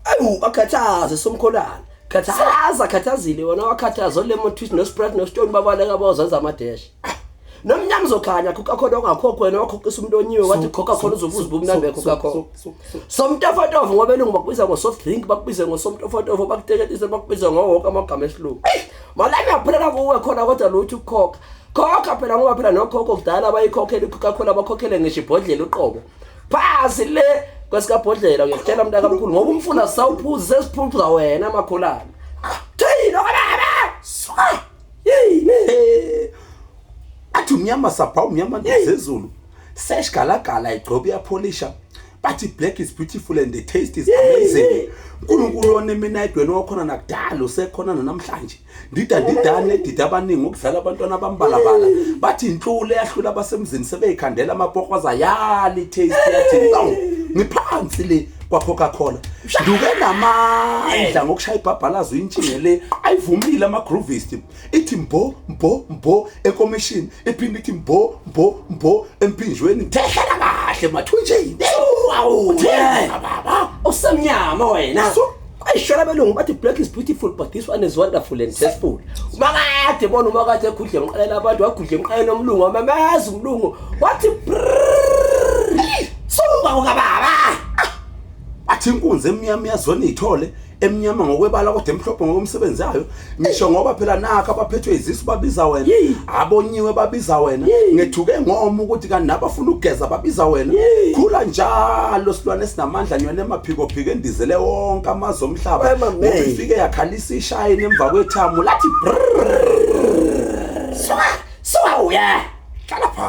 Awu bakhathaze somkholana. Khathaza khathazile wona wakhathaza lemon twist no Sprite no Stone babaleka bazozenza amadesh. Nomnyama uzokhanya Coca-Cola ongakhokho wena wakhokhisa umuntu onyiwe wathi Coca-Cola uzobuza ubumnandi be-Coca-Cola. Somtofotofu ngoba belungu bakubiza ngo-soft drink bakubize ngosomtofotofu bakuteketise bakubize ngowonke amagama esilungu. Malami yaphelela kuwe khona kodwa lutho ukukhokha. Khokha phela ngoba phela nokhokho kudala bayikhokhela i-Coca-Cola bakhokhele ngisho ibhodlela uqobo. Phasi le kwesikabhodlela ngiyakutshela mntakamkhulu ngoba umfula sawuphuza sesiphuza wena makholana. Thina baba. Suka. Yini? Athi umnyama sabha umnyama ndezezulu. Sesh galagala igcobe iyapholisha. Bathi black is beautiful and the taste is amazing. uNkulunkulu wona eminayidweni wakhona nakudala usekhona namhlanje. Ndida ndidane dida abaningi ngokudlala abantwana abambalabala. Bathi inhlule yahlula abasemzini sebeyikhandela amapokwaza yali taste yathi no. Ngiphansi le kwa Coca-Cola. Nduke namandla ngokushaya ibhabhalazo intshinge le ayivumile ama groovist. Ithi mbo mbo mbo ekomishini iphinde ithi mbo mbo mbo emphinjweni. Thehlela kahle mathunjini. Wow. Thenga baba. Usemnyama wena. Ayishela belungu bathi black is beautiful but this one is wonderful and tasteful. Umakade bona umakade egudle emqaleni abantu wagudle emqaleni omlungu wamemeza umlungu wathi brrrr. Suka ukababa. Athi inkunzi emnyama iyazona ithole emnyama ngokwebala kodwa emhlophe ngokomsebenzi yayo ngisho ngoba phela nakho abaphethwe izisu babiza wena abonyiwe babiza wena ngethuke ngoma ukuthi kanti nabafuna ukugeza babiza wena khula njalo silwane esinamandla nyone emaphiko phiko endizele wonke amazwe omhlaba ngoba ifike yakhalisa ishayini emva kwethamu lathi Suka suka uya. Hlala phansi.